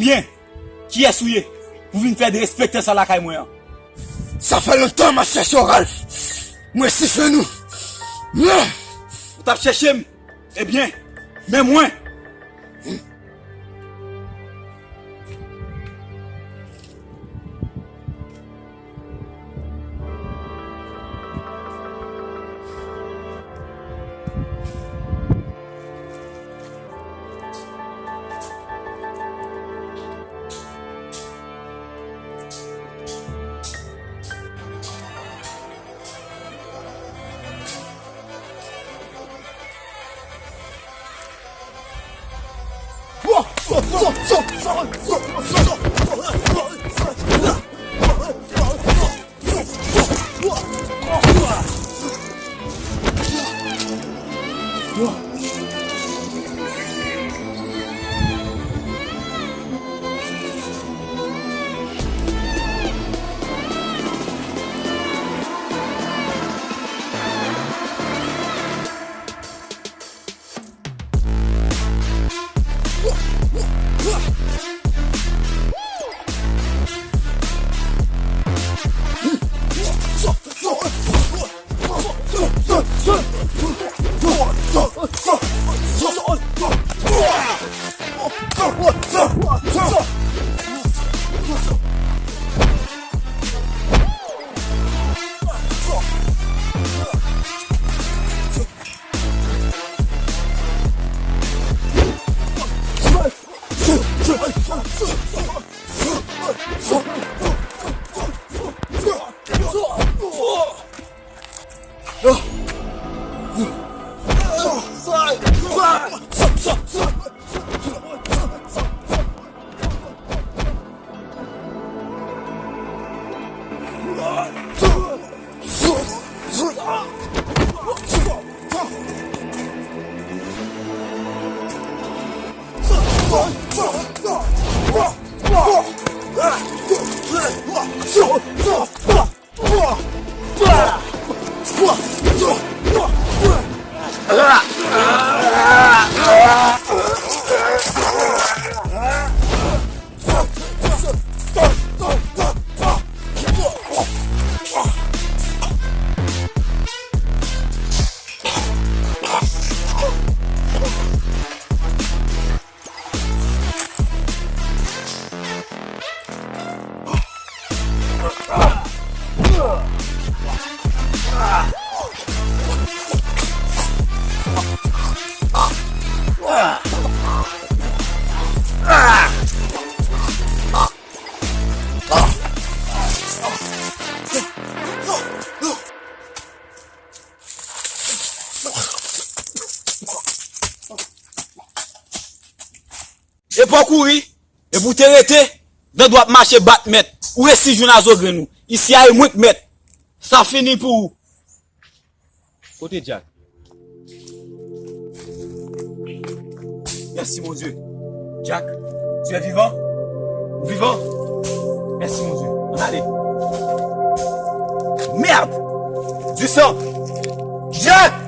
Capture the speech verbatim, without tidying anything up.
Byen, kiyès ou ye pou vin fè derespektan sa lakay mwen an? Sa fè lontan m ap chèche w, Ralph. Mwen si fè nou. Non! Ou t ap chèche m? Ebyen, men mwen. Epi w kouri, epi w te rete, dan dwa ap mache bat mèt. Ou resi jwenn a zo grenn ou. Isi a e mwen k mèt. Sa fini pou ou. Kote Jack? Mèsi, Bondye. Jack, tu es vivant? Ou vivan? Mèsi, Bondye. Ann ale. Merde! Du sang! Jack!